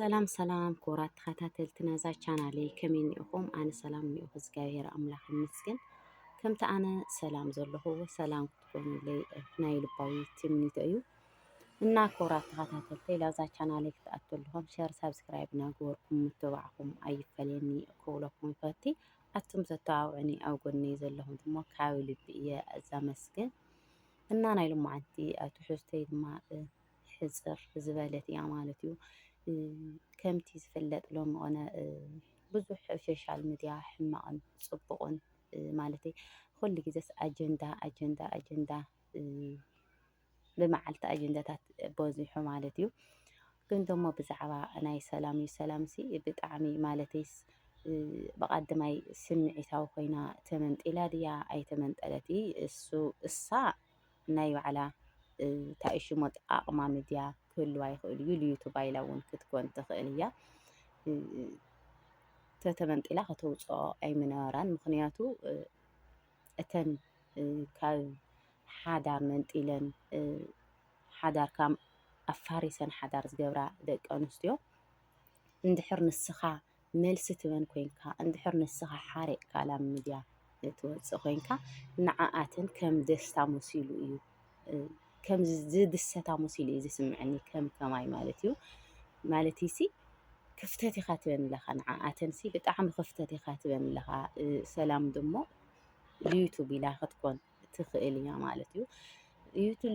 ሰላም ሰላም ክቡራት ተኸታተልቲ ናዛ ቻናለይ፣ ከመይ እኒኦኹም? ኣነ ሰላም እኒኦኹ፣ እግዚኣብሔር ኣምላኽ ይመስገን። ከምቲ ኣነ ሰላም ዘለኹዎ ሰላም ክትኮኑለይ ናይ ልባዊ ትምኒተይ እዩ። እና ክቡራት ተኸታተልተይ፣ ላዛ ቻናለይ ክትኣቱ ኣለኹም ሸር ሳብስክራይብ እናገበርኩም ምትባዕኹም ኣይፈለየኒ ክብለኩም ይፈቲ። ኣቱም ዘተባብዑኒ ኣብ ጎነይ ዘለኹም ድማ ካብ ልቢ እየ ዘመስግን። እና ናይ ሎማዓንቲ ትሕዝቶይ ድማ ሕፅር ዝበለት እያ ማለት እዩ። ከምቲ ዝፍለጥ ሎሚ ኾነ ብዙሕ ኣብ ሶሻል ሚድያ ሕማቕን ፅቡቕን ማለተይ ኩሉ ግዜስ ኣጀንዳ ኣጀንዳ ኣጀንዳ ብመዓልቲ ኣጀንዳታት በዚሑ ማለት እዩ። ግን ደሞ ብዛዕባ ናይ ሰላም እዩ። ሰላምሲ ብጣዕሚ ማለተይስ ብቐዳማይ ስምዒታዊ ኮይና ተመንጢላ ድያ ኣይተመንጠለት እሱ እሳ ናይ ባዕላ እንታይ እዩ ሽሙ ኣጠቓቕማ ሚድያ ክህልዋ ይኽእል እዩ። ዩቱብ ኢላ እውን ክትኮን ትኽእል እያ። ተተመንጢላ ከተውፅኦ ኣይምነበራን። ምኽንያቱ እተን ካብ ሓዳር መንጢለን ሓዳር ካብ ኣፋሪሰን ሓዳር ዝገብራ ደቂ ኣንስትዮ እንድሕር ንስኻ መልሲ ትበን ኮይንካ፣ እንድሕር ንስኻ ሓሪቕካ ላብ ሚድያ ትወፅእ ኮይንካ፣ ንዓኣተን ከም ደስታ መሲሉ እዩ፣ ከም ዝድሰታ መሲሉ እዩ ዝስምዐኒ፣ ከም ከማይ ማለት እዩ። ማለት ሲ ክፍተት ኢኻ ትበን ኣለኻ፣ ንዓኣተን ሲ ብጣዕሚ ክፍተት ኢኻ ትበን ኣለኻ። ሰላም ደሞ ዩቱብ ኢላ ክትኮን ትኽእል እያ ማለት እዩ።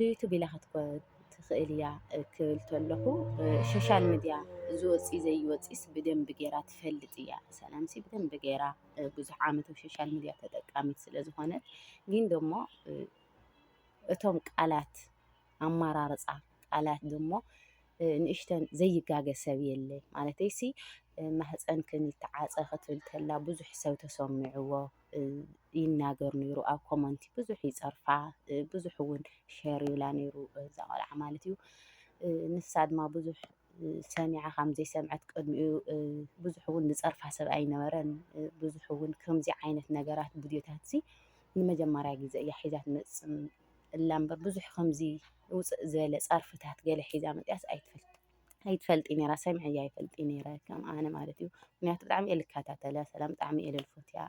ዩቱብ ኢላ ክትኮን ትኽእል እያ ክብል ተለኹ ሶሻል ሚድያ ዝወፅእ ዘይወፅእስ ብደንቢ ገይራ ትፈልጥ እያ። ሰላምሲ ብደንቢ ገይራ ብዙሕ ዓመት ኣብ ሶሻል ሚድያ ተጠቃሚት ስለ ዝኾነት ግን ደሞ እቶም ቃላት ኣመራርፃ ቃላት ደሞ ንእሽተን ዘይጋገ ሰብ የለ ማለተይ ሲ ማህፀንክን ይተዓፀ ክትብል ተላ ብዙሕ ሰብ ተሰሚዕዎ ይናገር ነይሩ። ኣብ ኮመንቲ ብዙሕ ይፀርፋ ብዙሕ እውን ሸር ይብላ ነይሩ እዛ ቆልዓ ማለት እዩ። ንሳ ድማ ብዙሕ ሰሚዓ ከም ዘይሰምዐት ቅድሚኡ ብዙሕ እውን ዝፀርፋ ሰብ ኣይነበረን። ብዙሕ እውን ከምዚ ዓይነት ነገራት ቪድዮታት ሲ ንመጀመርያ ግዜ እያ ሒዛ ትመፅእ እላ እምበር ብዙሕ ከምዚ ውፅእ ዝበለ ፀርፍታት ገለ ሒዛ መፅያስ ኣይትፈልጥ ኣይትፈልጥ ነይራ ሰሚዐያ ኣይፈልጥ ነይረ ከም ኣነ ማለት እዩ። ምክንያቱ ብጣዕሚ እየ ልከታተለ ሰላም ብጣዕሚ እየ ልፈትያ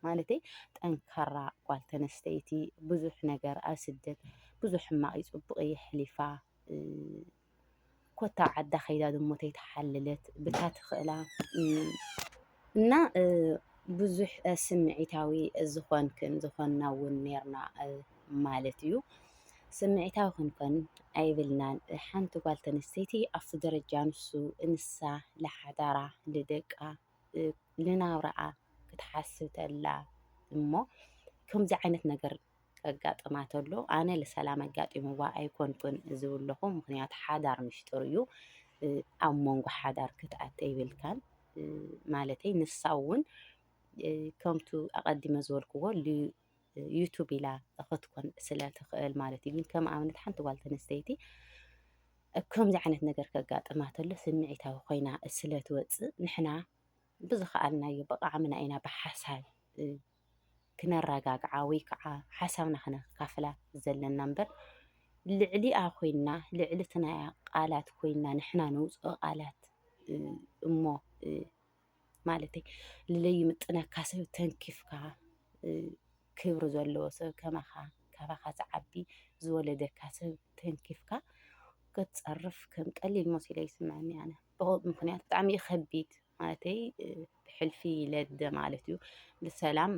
ማለተይ ጠንካራ ጓል ተነስተይቲ ብዙሕ ነገር ኣብ ስደት ብዙሕ ሕማቕ እዩ ፅቡቕ እየ ሕሊፋ ኮታ ዓዳ ከይዳ ድሞ ተይተሓለለት ብታ ትኽእላ እና ብዙሕ ስምዒታዊ ዝኾንክን ዝኾንና እውን ነርና ማለት እዩ። ስምዒታዊ ክንኮን ኣይብልናን። ሓንቲ ጓል ተነስተይቲ ኣብቲ ደረጃ ንሱ ንሳ ልሓዳራ ልደቃ ልናብራኣ ክትሓስብ ተላ እሞ ከምዚ ዓይነት ነገር ከጋጥማ ተሎ ኣነ ልሰላም ኣጋጢምዋ ኣይኮንኩን ዝብለኹ። ምኽንያቱ ሓዳር ምሽጥር እዩ። ኣብ መንጎ ሓዳር ክትኣተ ይብልካን ማለተይ ንሳ እውን ከምቱ ኣቐዲመ ዝበልክዎ ዩቱብ ኢላ ክትኮን ስለ ትኽእል ማለት እዩ። ግን ከም ኣብነት ሓንቲ ጓል ተነስተይቲ ከምዚ ዓይነት ነገር ከጋጥማ ተሎ ስምዒታዊ ኮይና ስለ ትወፅእ ንሕና ብዝኸኣልናዮ ብዓቕምና ኢና ብሓሳብ ክነረጋግዓ ወይ ከዓ ሓሳብና ክነካፍላ ዘለና እምበር ልዕሊኣ ኮይንና ልዕሊ እቲ ናይ ቃላት ኮይንና ንሕና ነውፅኦ ቃላት እሞ ማለተይ ልለይምጥነካ ሰብ ተንኪፍካ ክብሪ ዘለዎ ሰብ ከማኻ ካባኻ ዝዓቢ ዝወለደካ ሰብ ተንኪፍካ ክትፀርፍ ከም ቀሊል መሲሉ ይስምዐኒ ኣነ። ምክንያቱ ብጣዕሚ እዩ ከቢድ ማለተይ ብሕልፊ ለደ ማለት እዩ። ብሰላም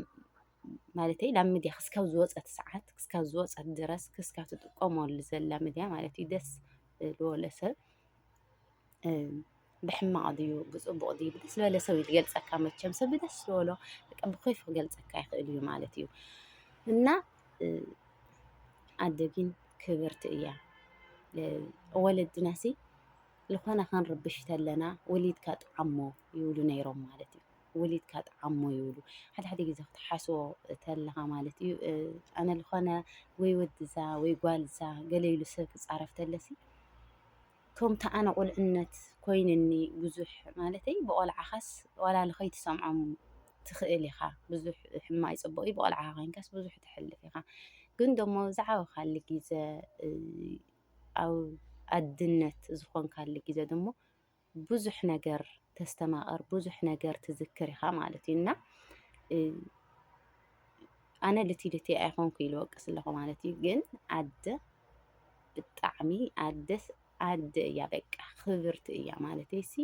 ማለተይ ናብ ሚድያ ክስካብ ዝወፀት ሰዓት ክስካብ ዝወፀት ድረስ ክስካብ ትጥቀመሉ ዘላ ሚድያ ማለት እዩ ደስ ዝበለ ሰብ ብሕማቕ ድዩ ብፅቡቕ ድዩ ብደስ ዝበለ ሰብ እዩ ዝገልፀካ። መቸም ሰብ ብደስ ዝበሎ በቃ ብኮይፍ ክገልፀካ ይኽእል እዩ ማለት እዩ። እና ኣደ ግን ክብርቲ እያ። ወለድናሲ ዝኾነ ክንርብሽ ተለና ወሊድካ ጥዓሞ ይብሉ ነይሮም ማለት እዩ። ወሊድካ ጥዓሞ ይብሉ። ሓደ ሓደ ግዜ ክትሓስቦ ተለኻ ማለት እዩ ኣነ ዝኾነ ወይ ወድዛ ወይ ጓልዛ ገለ ኢሉ ሰብ ክፃረፍ ተለሲ ከምቲ ኣነ ቁልዕነት ኮይንኒ ብዙሕ ማለተይ ብቆልዓኻስ ዋላ ንኸይትሰምዖም ትኽእል ኢኻ። ብዙሕ ሕማቕ ይፅቡቕ እዩ ብቆልዓኻ ኮይንካስ ብዙሕ ትሕልፍ ኢኻ። ግን ደሞ ዝዓበኻሉ ግዜ ኣብ ኣድነት ዝኾንካሉ ግዜ ደሞ ብዙሕ ነገር ተስተማቕር፣ ብዙሕ ነገር ትዝክር ኢኻ ማለት እዩ። እና ኣነ ልቲ ልቲ ኣይኮንኩ ኢሉ ወቅስ ኣለኹ ማለት እዩ። ግን ኣደ ብጣዕሚ ኣደስ ኣደ እያ፣ በቃ ክብርቲ እያ ማለት ሲ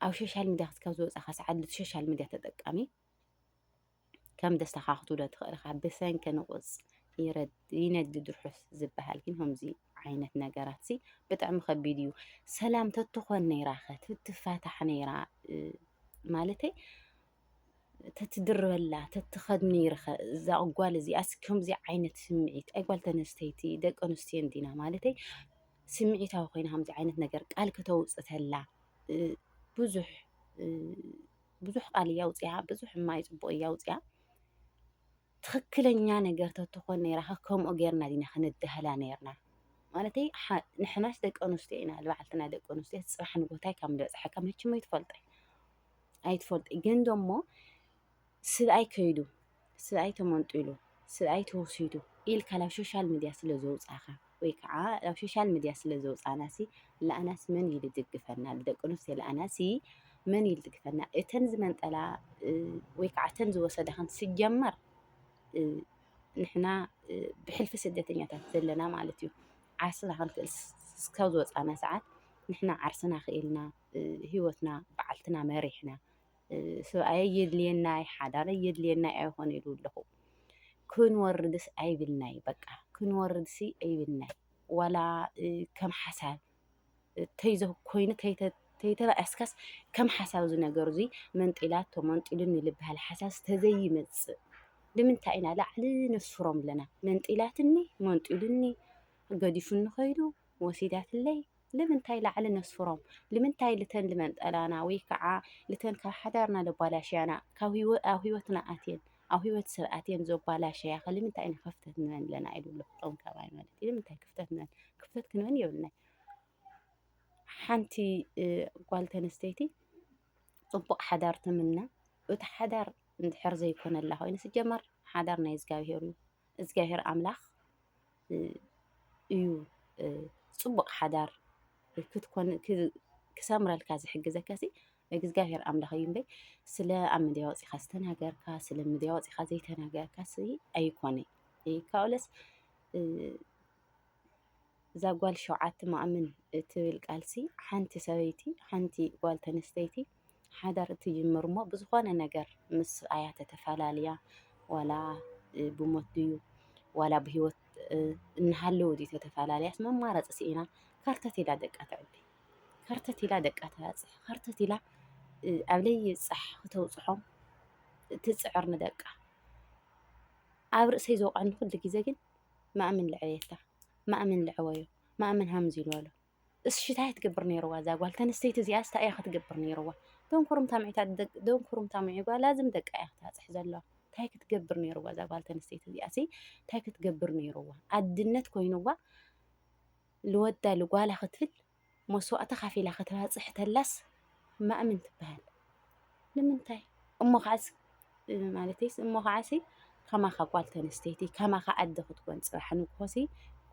ኣብ ሶሻል ሚዲያ ክትካብ ዝወፃኻ ሰዓት ሶሻል ሚዲያ ተጠቃሚ ከም ደስታኻ ክትውለ ትኽእል ኢኻ። ብሰንኪ ንቑፅ ይነድድ ርሑስ ዝበሃል ግን ከምዚ ዓይነት ነገራት ሲ ብጣዕሚ ከቢድ እዩ። ሰላም ተትኾን ነይራ ኸ ተትፋታሕ ነይራ ማለተይ ተትድርበላ ተትኸድ ነይርኸ እዛ ጓል እዚኣ ሲ ከምዚ ዓይነት ስምዒት ኣይ ጓል ተነስተይቲ ደቂ ኣንስትዮ እንዲና ማለተይ ስምዒታዊ ኮይና ከምዚ ዓይነት ነገር ቃል ከተውፅተላ ብዙሕ ብዙሕ ቃል እያ ኣውፅኣ፣ ብዙሕ ማይ ፅቡቕ እያ ኣውፅኣ። ትኽክለኛ ነገር ተትኾን ነይራ ከምኡ ጌርና ዲና ክንድህላ ነይርና። ማለተይ ንሕናስ ደቂ ኣንስትዮ ኢና፣ ልባዕልትና ደቂ ኣንስትዮ ፅባሕ ንጎታይ ካብ ንበፅሐካ መችም ኣይትፈልጠይ ኣይትፈልጠይ። ግን ደሞ ስብኣይ ከይዱ፣ ስብኣይ ተመንጢሉ፣ ስብኣይ ተወሲዱ ኢልካ ናብ ሶሻል ሚድያ ስለ ዘውፃኻ ወይ ከዓ ናብ ሶሻል ሚድያ ስለ ዘውፃና ሲ ለኣናስ መን እዩ ዝድግፈና? ደቂ ኣንስትዮ ለኣና ሲ መን እዩ ዝድግፈና? እተን ዝመንጠላ ወይ ከዓ እተን ዝወሰዳ ከን ስጀመር ንሕና ብሕልፊ ስደተኛታት ዘለና ማለት እዩ። ዓርስና ክንክእል ስካብ ዝወፃና ሰዓት ንሕና ዓርስና ክኢልና ህይወትና በዓልትና መሪሕና ሰብኣይ የድልየናይ ሓዳር የድልየናይ ኣይኾነ ኢሉ ኣለኹ። ክንወርድስ ኣይብልናይ በቃ ክንወርድሲ ኣይብልናይ ዋላ ከም ሓሳብ ተይዘ ኮይኑ ተይተባእስካስ ከም ሓሳብ እዚ ነገር እዚ መንጢላቶ መንጢሉኒ ልበሃል ሓሳብ ተዘይመፅእ ንምንታይ ኢና ላዕሊ ነስፍሮም ኣለና? መንጢላትኒ መንጢሉኒ ገዲፉኒ ከይዱ ወሲዳትለይ ልምንታይ ላዕሊ ነስፍሮም? ልምንታይ ልተን ልመንጠላና ወይ ከዓ ልተን ካብ ሓዳርና ለባላሽያና ካብ ኣብ ህይወትና ኣትየን ኣብ ህይወት ሰብ ኣትየን ዘባላሸያ ከ ልምንታይ ኢና ክፍተት ንበን ኣለና ኢሉ ኣሎ ክጠም ካባይ ማለት እዩ። ልምንታይ ክፍተት ንበን? ክፍተት ክንበን የብልናይ። ሓንቲ ጓል ተነስተይቲ ፅቡቕ ሓዳር ትምነ እቲ ሓዳር እንድሕር ዘይኮነላ ኮይኑ ስጀመር ሓዳር ናይ እግዚኣብሄር እዩ። እግዚኣብሄር ኣምላኽ እዩ ፅቡቕ ሓዳር ክትኮን ክሰምረልካ ዝሕግዘካ ሲ እግዚኣብሄር ኣምላኽ እዩ እምበይ ስለ ኣብ ምድያ ወፂኻ ዝተናገርካ ስለ ምድያ ወፂኻ ዘይተናገርካ ሲ ኣይኮነ ካውለስ እዛ ጓል ሸውዓተ ማእምን እትብል ቃልሲ ሓንቲ ሰበይቲ ሓንቲ ጓል ተነስተይቲ ሓዳር እትጅምር እሞ ብዝኾነ ነገር ምስ ኣያ ተተፈላለያ ዋላ ብሞት ድዩ ዋላ ብህይወት እናሃለዉ ድዩ ተተፈላለያስ መማረፂ ስኢና ከርተት ኢላ ደቃ ተዕቢ ከርተት ኢላ ደቃ ተባፅሕ ከርተት ኢላ ኣብ ለይብፃሕ ክተውፅሖም ትፅዕር ንደቃ ኣብ ርእሰይ ዘውቃዕኒ ኩሉ ግዜ ግን ማእምን ልዕበየታ ማእምን ልዕበዮ ማእምን ሃምዚ ኢሉ ኣሎ እሺ ታይ ትገብር ነይርዋ እዛ ጓል ተንስተይቲ እዚኣ ስታ እያ ክትገብር ነይርዋ ደንኩርምታ ምዒታ ደንኩርምታ ምዒ ጓላ ዝም ደቃ እያ ክትባፅሕ ዘለዋ ታይ ክትገብር ነይርዋ እዛ ጓል ተንስተይቲ እዚኣ ሲ ታይ ክትገብር ነይርዋ ኣድነት ኮይንዋ ልወዳ ልጓላ ክትብል መስዋእቲ ካፊላ ክትባፅሕ ተላስ ማእምን ትበሃል ንምንታይ እሞ ከዓስ ማለተይስ እሞ ከዓሲ ከማኻ ጓል ተንስተይቲ ከማኻ ኣደ ክትኮን ፅባሕ ንግሆሲ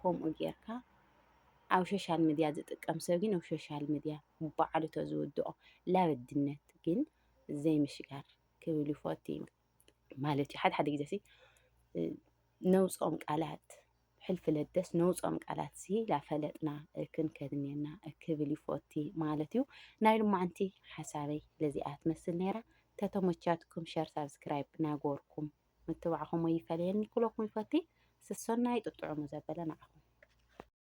ከምኡ ጌርካ ኣብ ሶሻል ሚድያ ዝጥቀም ሰብ ግን ኣብ ሶሻል ሚድያ ባዕሉ ተዝውድኦ ላበድነት ግን ዘይምሽጋር ክብል ይፈቱ እዩ ማለት እዩ ሓደ ሓደ ግዜ ሲ ነውፅኦም ቃላት ሕልፊ ለደስ ነውፅኦም ቃላት ሲ ላፈለጥና ክንከድንየና ክብል ይፈቱ ማለት እዩ ናይ ልማዓንቲ ሓሳበይ ለዚኣ ትመስል ነይራ ተተመቻትኩም ሸር ሳብስክራይብ ናጎርኩም ምትባዕኹም ይፈለየኒ ክብለኩም ይፈቲ ስሰናይ ጥጥዑሙ ዘበለ ንዓኹም